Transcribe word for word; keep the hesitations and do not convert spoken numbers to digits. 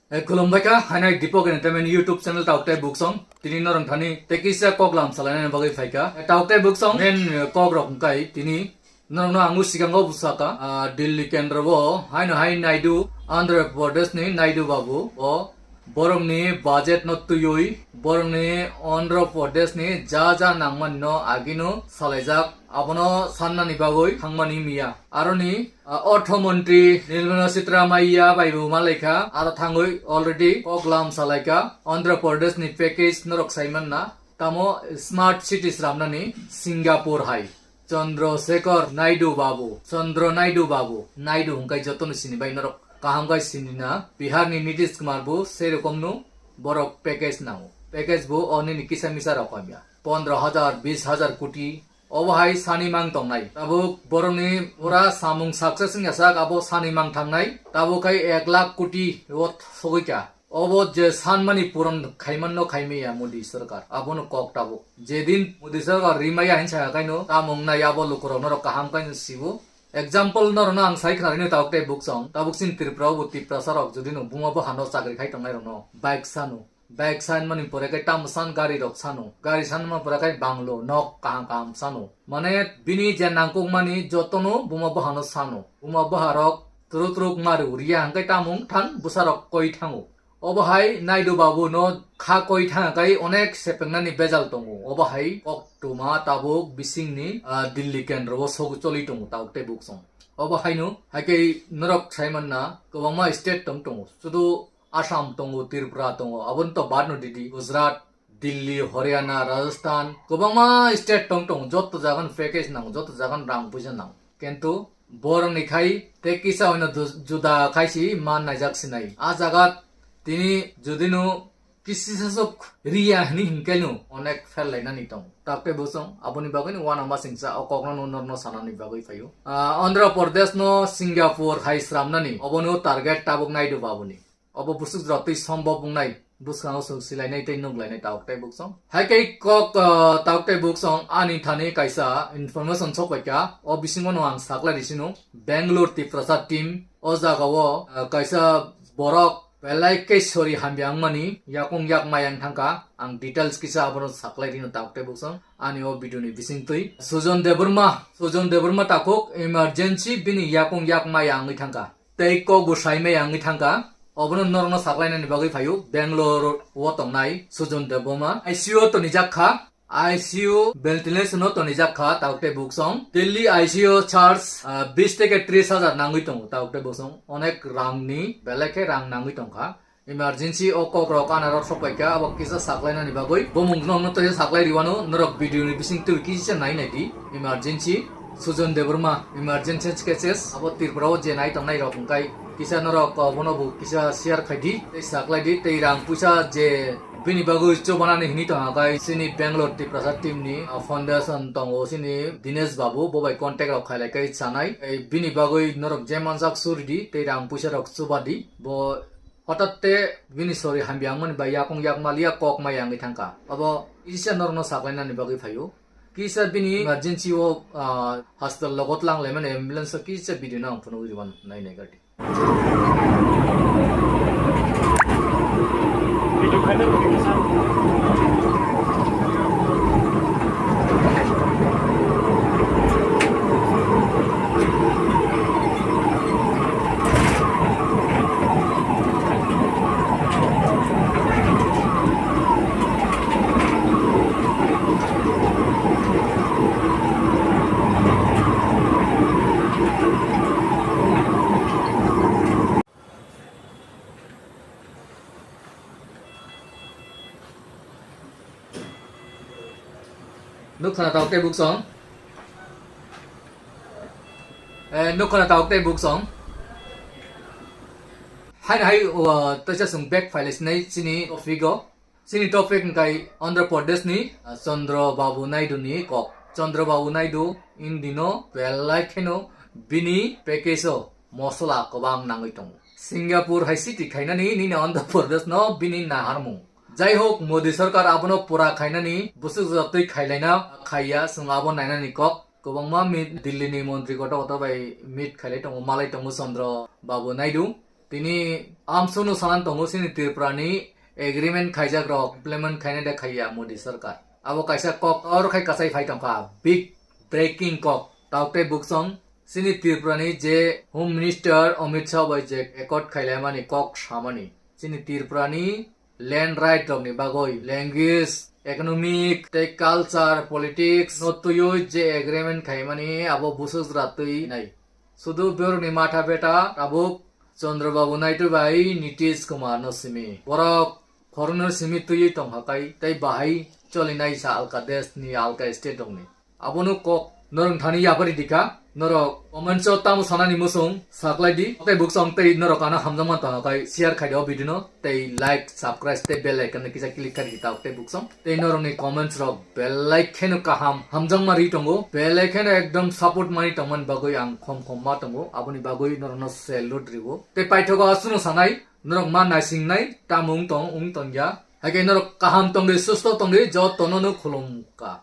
Eh, khulumbai kha, hainai Deepak Entertainment YouTube channel Tauk tei Buksong. Tini norong thani tei kisa kok lam salainani bagwi phaikha. Eh, Tauk tei Buksong main, eh, kok rok hwnkhe tini norokno ang sikango bwsakha, ah, Delhi kendro o haino hai Naidu, Andhra Pradesh ni Naidu babu o borokni budget no twiwi borokni Andhra Pradesh ni ja ja nangmani no agino salaijak, abono sannani bagwi thangmani miya. Aroni, ah, Ortho Montri Nirmala Sitharaman bai bo malaikha, aro thangwi already kok lam salaikha, Andhra Pradesh ni package norok saimanna, tamo smart city sramnani Singapore hai. Chandra Shekhar Naidu babu, Chandra Naidu babu, Naidu hwnkhe jotono sini bai norok kaham khai sini na, Bihar ni Nitish Kumar bo sei rokom no borok package nango. Package bo o nini kisa misa rok hamya. Pondro hajar, bis hajar koti, obo hai sani mang tongnai. Tabuk borokni pura samung success wngya sak, abo sani mang thangnai. Tabuk khai ek lakh koti o sogwi kha. Obo je sanmani puron khaimanno khaimaya Modi sarkar, abono kok tabuk. Jedin Modi sarkar rimaya hinsa kaino, tamung nai abo lukurok norok kaham kaino sibo. Example norokno ang sai khna rino tabuk tei Buksong, tabuk sin Tripura o bo Tiprasa rok jodi no buma bo hano chakri khai tongnai rokno bike sano. Bike sanmani pore kai tamo san gari rok sano. Gari sanmani pore kai banglo, nok kaham kaham sano. Mane bini je nangkukmani jotono buma bo hano sano. Buma bo harok turuk turuk mari uriya hingke tamung than bwsarok koi thango. Obo hai Naidu babu no kha koi thang kai onek sepengnani bejal tongo. Obo hai koktwma tabuk bisingni, ah, Delhi kendro o sogwi choli tongo tabuk tei Buksong. Obo haino hai khe norok sai manna kwbangma state tong tongo. Sudu Assam tongo, Tripura tongo, aboni to bad no didi, Gujarat, Delhi, Haryana, Rajasthan, kwbangma state tong tong, joto jagan package nang, joto jagan rang puisa nang. Kintu borokni khai tei kisa hwnwi du-, juda khai si man naijak sinai. A jaga tini judino kisisa sok riya hwnwi hinkaino onek fel lainani tong. Tabuk tei Buksong, aboni bagwino uanama singcha o kokno norno sanani bagwi phaio. Ah, Andhra Pradesh no Singapore hai sramnani, obono target tabuk Naidu babuni. Obo bwswk jora twi sombok wngnai, bwskango chwng silainai tei nukglainai tabuk tei Buksong. Hai khe kok, ah, tabuk tei Buksong ani thani kaisa information sokpaikha, o bisingo no ang saklai risino. Bangalore Tiprasa team o jagao, ah, kaisa borok belai khe sori hamya wngmani yakung yak maya wng thangkha. Ang details kisa abono saklai rino tabuk tei Buksong ani o video ni bisingtwi. Sujon Debbarma, Sujon Debbarma takhuk emergency bini yakung yak maya wngwi thangkha. Tei kok bo sai maya wngwi thangkha. Obono norokno saklainani bagwi phaio Bangalore o tongnai Sujon Debbarma. I C U o tonijak kha. I C U ventilation o tonijak kha tabuk tei Buksong. Delhi I C U charge, ah, bis theke tris hajar nangwi tongo tabuk tei Buksong. Onek rangni belai khe rang nangwi tongkha. Emergency o kok rok ana rok sok paikha, abo kisa saklainani bagwi. Bomung no no tei saklai riwano norok video ni bising twi kisa nai nai di. Emergency Sujon Debbarma, emergency cases, abo Tripura o je nai tongnai rok hwnkhe kisa norok, uh, bono bo kisa share khai di, tei saklai di, tei rang puisa je bini bagwi chobanani hini tong hakai, chini Bangalore Tiprasa team ni, uh, foundation tongo, chini Dinesh Babu, bo bai contact rok khailai kai chanai, tei bini bagwi norok je manjak suri di, tei rang puisa rok chuba di, bo hotat te bini sori hamya wngmani bai yakung yak maliya kok maya wngwi thangkha. Abo kisa norokno saklainani bagwi phaio. Kisa bini emergency o, ah, hospital logot lang laimani ambulance o kisa video no ang phunugwi rwmani nai nai gari. Nukha na tabuk tei Buksong. Eh, nukha na tabuk tei Buksong. Hai hai, uh, taisa chwng back phailai sinai chini topic o. Chini topic hwnkhe Andhra Pradesh ni, uh, Chandra Babu Naidu ni kok. Chandra Babu Naidu indino belai kheno bini package o mosola kwbang nangwi tongo. Singapore hai city khainani nini Andhra Pradesh no bini naharmung. Jai hok, Modi sarkar abono pura khainani bwswk jora twi khailaina khaiya, chwng abo nainani kok. Kwbangma meet, Delhi ni montri kotor kotor bai meet khailai tongo, malai tongo Chandra Babu Naidu. Tini amsunu sanan tongo chini Tripura ni agreement khaijak rok implement khainai de khaiya Modi sarkar. Abo kaisa kok or khai kasai phai tongkha, big breaking kok. Tauk tei buksong chini Tripura ni je Home Minister Amit Shah bai je accord khailaimani kok samani. Chini Tripura ni land right rokni bagwi language, economic tei culture, politics no twiwi je agreement khaimani abo busuk jora twi nai. Sudu borokni matha beta tabuk Chandrababu Naidu bai Nitish Kumar no simi. Borok khorokno simi twiwi tongkha kai tei bahai cholinai sa alka desh ni alka state rokni. Abono kok norok thani yapari dikha. Norok comments o tamo sanani musung saklai di. Tei buksong tei norok ano hamjakma tongkha kai share khai di o video no. Tei like, subscribe tei bell icon no kisa click khai di tao tei buksong. Tei norokni comments rok belai kheno kaham hamjakma ri tongo. Belai kheno ekdom support mani tongmani bagwi ang khom khom ma tongo. Aboni bagwi norokno salute riwo. Tei paithogo aswkno sanai, norok ma naisingnai, tamo wng tong, wng tongya. Haikhe norok kaham tongdi, susto tongdi, jotono no khulumkha.